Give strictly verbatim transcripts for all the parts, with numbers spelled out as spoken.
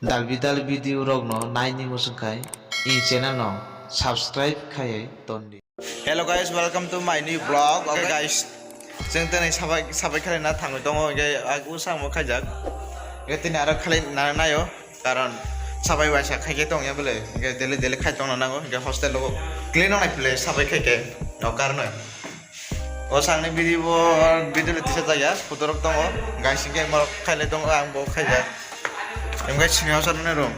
Dalbi dal video rokno naini muchung khai i channel no subscribe khaiwi tondi. Hello guys, welcome to my new vlog. Okay guys, chwng tini sabai sabai khalina thangwi tongo, hwnkhe ang usamo khaijak. Hwnkhe tini aro khalai na naio, karon sabai waisa khaikhe tongya bole, hwnkhe daily daily khai tongna nango, hwnkhe hostel o clean wngnai phle sabai khaikhe, o karonwi. O sangni video bo, video le tisa jaya, photo rok tongo, guys, hwnkhe morok khailai tongo, ang bo khaijak. Hwnkhe sini hostel ni room.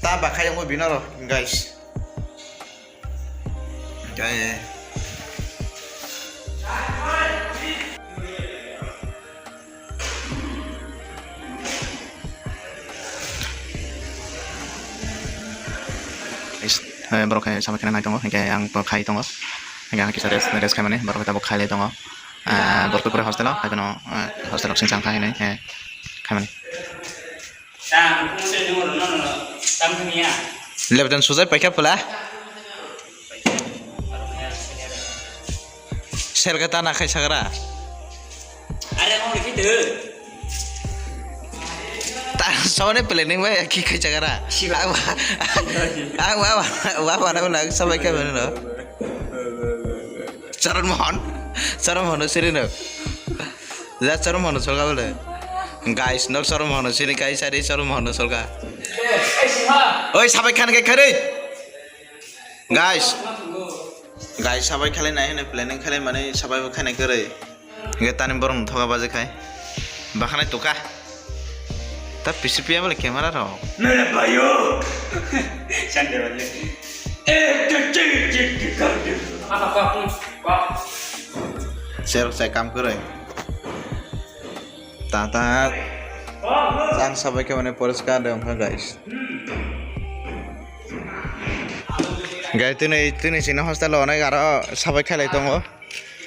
Ta bakhai wngo bino ro, guys. Hwnkhe Is, eh, borok hai sabai khana nai tongo, hwnkhe ang to khai tongo, hwnkhe ang kisa rest, rest khaimani, borok tabuk khailai tongo. Ah, borok pore hostel o, hai phano, ah, hostel o singchang khai hinwi, eh, khaimani. Lebanon sujai paikha pula. Serga ta na khai sagra. Are mo likhi tu. Ta sone planning bai ki khai sagra. Ang wa, ang wa, wa, wa, na, na, sabai khe mano. Charan Mohan, Charan Mohan siri no. Ja Charan Mohan solga bole. Guys, nok Charan Mohan siri kai sari Charan Mohan solga. Oi, sabai khan kai khari. Guys. Guys, sabai khalai nai hwnwi planning khalai mani sabai bo khainai kwrwi. Hwnkhe tani borok no thoga baji khai. Bakhanai tuka. Ta pisi piya bole camera rok. Mere bhayo. Sande bhayo. Eh, tu, tu, tu, tu, tu, tu. Apa, apa, apa? Serok sai kam kwrwi. Tata ang sabai khe mane poriskar de wngkha guys. Guys, tini, tini chini hostel o onek aro sabai khailai tongo.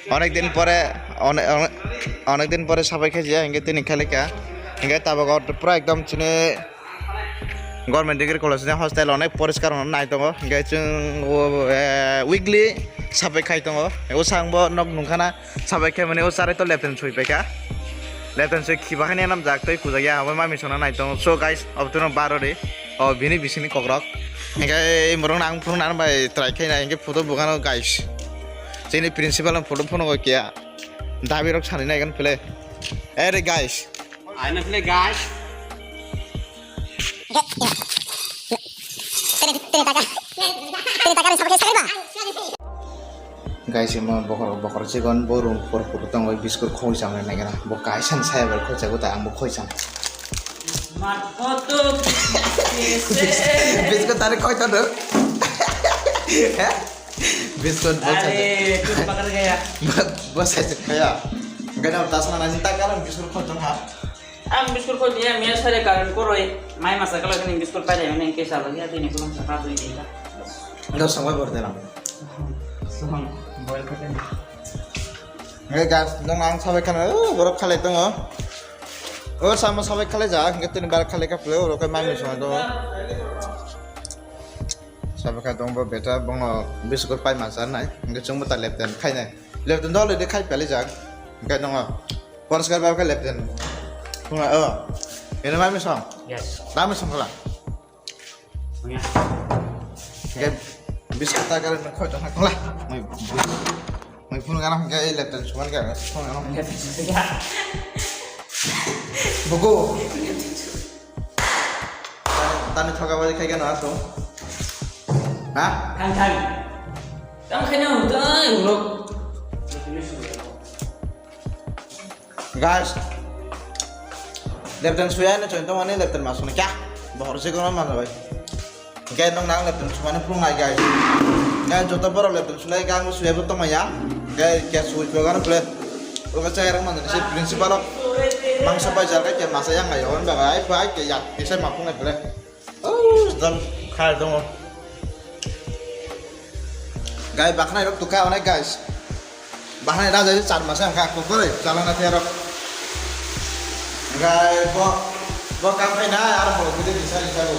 Onek din pore, one-, one-, onek din pore sabai khaijak, hingke tini khailai kha. Hingke tabok o pura ekdom chini Government Degree College ni hostel onek poriskar hwnwi nai tongo. Hingke chwng o, eh, weekly sabai khai tongo. O sang bo nok nungkhana sabai khai mani o charai to lepten sui paikha. Lepten sui khiba haini namjak tei kujak ya abo mami songna nai tongo. So guys, obo tino baro ri. O bini bisingni kokrok. Hingke borok nang phunukna bai try khai nai hingke photo bukano guys. Chini principal ang photo phunuk kya. Dabi rok sani nai kan pele. Ere guys. Ai na pele guys. Guys, imo bokhor, bokhor chikon bo room por por tong bai biscuit khoi cham nai nai gana. Bo kaisa ni saya bai khoi chago ta ang bo khoi cham. Biscuit tari khoi ta do. Biscuit bo sa. Are, tu pakar gaya. Bo sa kaya. Gana tasna na jinta kalam biscuit khoi tong ha. Ang biscuit khoi diya, miya sare karon koroi. Mai masa kala kani biscuit pai dai, mane kesa lagi, ati ni kurang sapa tu ini ka. Enggak sama border ang. Sohang, boil kata ni. Hey guys, nang ang sabai khana, oh, borok khalai tongo. Oh, sama sabai khalai ja, hingke tini bar khalai ka pelo, oro kai mami song tongo. Sabai kha tongo bo beta, bono biscuit pai masa nai, hingke chungbo ta lepten khai nai. Lepten dol de khai peli jak, hingke tongo. Poriskar bab khe lepten. Phunga, oh. Eno mai misong? Yes. Da misong kala? Phunga. Ke biscuit ta kare khoi tong kala. Mai, mai phunga na ke lepten suman ke. Phunga na. Buku. Tani thoka bai khai gano asong. Ha? Thang, thang. Tang khai na hota, urok. Guys, lepten suya na chonto mani lepten masuk ni kya? Bahar se kono mana bai. Hingke nwng nang lepten sumani phunuknai guys. Hingke joto borok lepten sulai khe ang bo suyabo tongmaya. Hingke khe sui pogano phle. Obo chayarok manjani se principal o mangso bai jar khe masa yang ayo hwn baga ai bai khe yak kisa ma phunuknai phle. Oh, dal khai dongo. Guys, bakhnai rok tukha onek guys. Bahanai raja je char masa ang kha kokoi chalana the rok. Gai bo, bo kam khai na ar bo gede disa disa bo.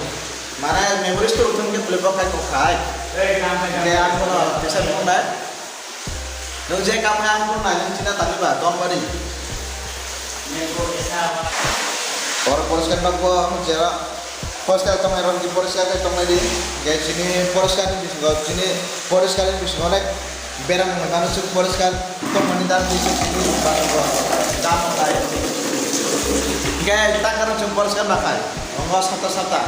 Mara memories to uthum ke pele bo khai ko khai. Ke ang ko disa bo na. Nung je kam khai ang ko na jin china tani ba don bari. Or poriskar Nokbo jera poriskar tongnai rok di poriskar khe tongnai di. Ge chini poriskar ni bisingo, chini poriskar ni bisingo onek berang mano chwng poriskar tongmani dan di chini ba-, ba-, dam khai. Ge takar chwng poriskar na khai. Ongo sata sata.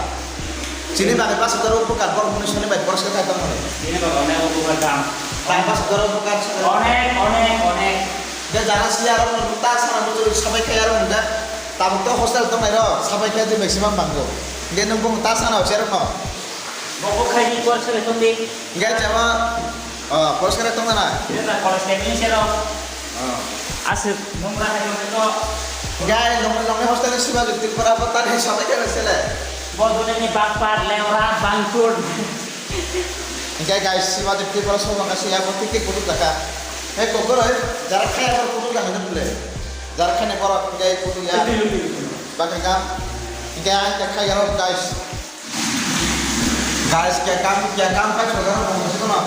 Chini bagwi basa doro upukar borok muni soni bai poriskar khai tongmani. Chini bagwi onek upukar dam. Tang basa doro upukar. Onek, onek, onek. Ge jara si aro ta sana bujo sabai khai aro ge. Tabuk to hostel tongnai rok sabai khe je maximum bango. Hingke nung bung ta sana o cherok no. Bo bo khai ni por sele tong di. Hingke jama, ah, poriskar tong na. Ina college time ni sero. Ah. Aswk nung ra khai tong to. Hingke nung nung ni hostel ni siba dik dik para pa ta ni sabai khe sele. Bo dune ni bak par le ora bang tur. Hingke guys, siba dik dik para song ka siya ko tik tik kutuk jaka. He kokoro jara khai ko kutuk jaka na bule. Jara khai ne borok hingke kutuk ya. Bakal kam. Hingke ang khe khai garo, guys. Guys, khe kam, khe kam khai sogar mo mo sikono.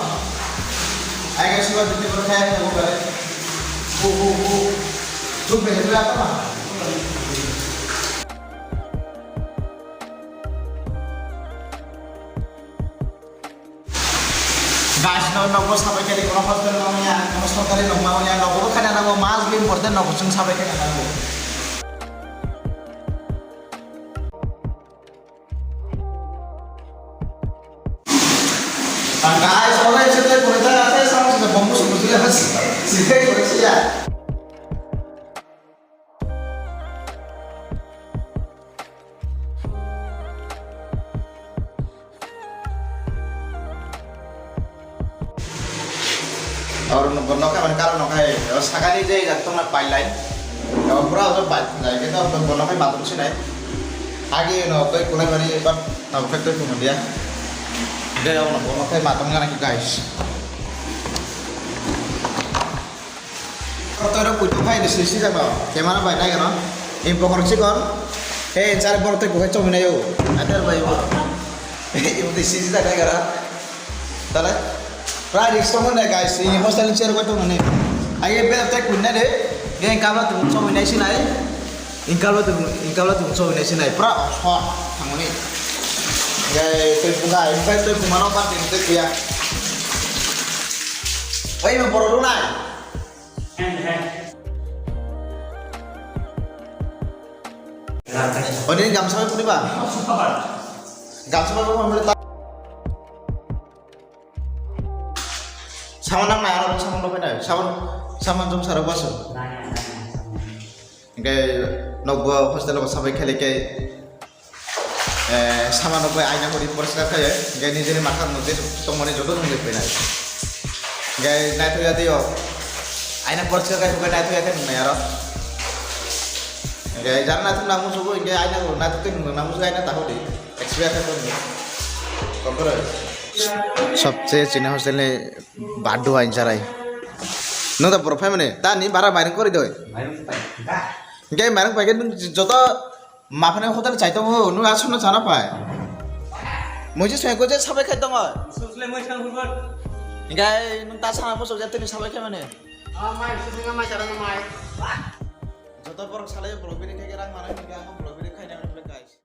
Ai guys, siwa diti bor khai mo mo. Hu hu hu. Chuk be chuk ya tama. Guys, no, no, bo sabai khe kono hostel no ya, kono sorkari no ma ya, no, bo khana nango, mas bi important no, chwng sabai khe nango. Guys, ola ese te kore ta ase, sama se bombo se bujile bas, sile kore se ya. Oro no bono khe mani karon no khai, o sakani je jak tongna pipeline. O pura o bai jai khe to bono khai matung sinai. Agi no tei kulai mani but abo khai tei kumun dia. Dei o no bono khai matung gana ki guys. Toro puito khai de sisi jano, camera bai nai gano. Im pokor chikon. He, chare borok tei kukhai chomwi naio. Atel bai bo. Im tei sisi jano nai gano. Tale. Prai risk tong ne guys, ini hostel ni chair bai tong ne. Aye bela tei kun nai de. Ge kamla tu chomwi nai sinai. Ingkalo tu, ingkalo tu chomwi nai sinai. Pra, hot, thangmani. Ge tei punga, ingkai tei pungano pa tei tei kuya. Oi, mo borok rwnai. Oi, nini gamsa bai puni ba? Gamsa bai puni ba? Saman nang nai, aro saman rok nai, saman, saman jom sarok baso. Hingke nokbo hostel o sabai khe khe, eh, saman rok bai aina hori poriskar khaye, hingke nijeni makhang mode tongmani joto nung lekpe nai. Hingke naithok ya tei o, aina poriskar khai hingke naithok ya khe nung nai aro. Hingke jara naithok nang musugo, hingke aina bo naithok khe nung nang musugo, aina taho di. Experience ko ni. Kokoro. Sobse chini hostel ni badu ain charai. Nung da borok phai mani, ta ni bara mairung kori doi. Mairung pai. Hingke mairung pai khe nung joto maphani hotel chai tongo, nung aswk no chana pai. Muisu soi ko je sabai khai tongo. Sosle moi sang hurbat. Hingke nung ta sana muchuk je tini sabai khai mani. Ah, mai sosle mai chara mai. Joto borok salai borok bini khai rang mana hingke ang borok bini khai na guys.